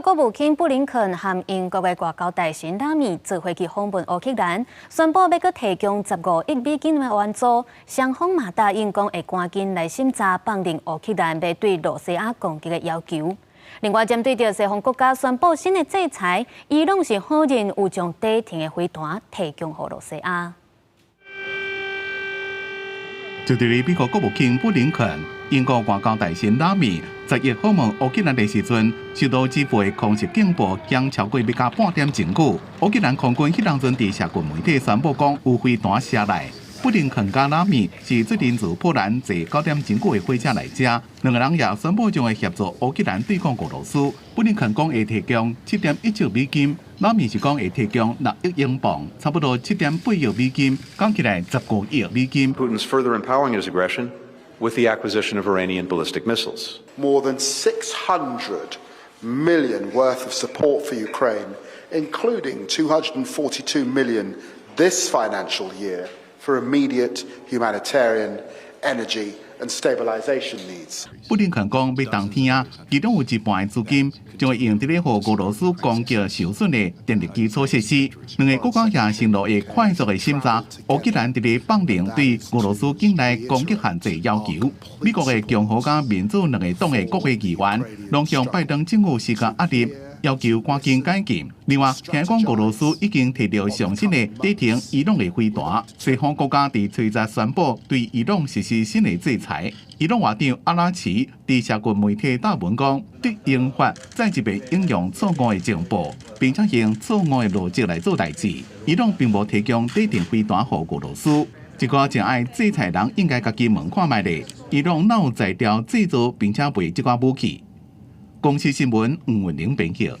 國國務卿布林肯和英國的外交大臣拉米坐伙去訪問烏克蘭，宣布欲閣提供15億美金的援助，雙方嘛答應講會趕緊來審查放任烏克蘭欲對露西亞攻擊的要求。另外，針對著西方國家宣布新的制裁，伊朗是否認有將底停的飛彈提供予露西亞。就佇咧美國國務卿布林肯、英國外交大臣拉米11訪問烏克蘭的時陣，受到支付的空襲警報響超過欲加半點鐘久。烏克蘭空軍彼當陣佇社群媒體宣布講有飛彈射來。布林肯佮拉米是最近自波蘭坐9點鐘久的火車來遮，兩個人也宣布將會協助烏克蘭對抗俄羅斯。布林肯講會提供7.1兆美金，拉米是講會提供6億英鎊，差不多7.8億美金，加起來15億美金。 Putin's further empowering his aggression with the acquisition of Iranian ballistic missiles. More than 600 million worth of support for Ukraine, including 242 million this financial year for immediate humanitarian, energy and stabilization needs. 布林肯講，欲冬天啊，其中有一半的資金將會用佇咧予俄羅斯攻擊受損的電力基礎設施。兩个國家也承諾會快速的審查烏克蘭佇咧放任對俄羅斯境內攻擊限制要求。美國的共和佮民主兩个黨的國會議員，攏向拜登政府施加壓力，要求趕緊解禁。另外，聽講俄羅斯已經提著上新的底停伊朗的飛彈。西方國家佇初十宣布對伊朗實施新的制裁。伊朗外長阿拉奇佇社群媒體貼文講，德英法再一遍引用錯誤的情報，並且用錯誤的邏輯來做代誌。伊朗並無提供底停飛彈予俄羅斯。一個真愛制裁人應該家己問看覓咧，伊朗哪有才調製造並且賣這寡武器？公視新聞吳文玲編輯。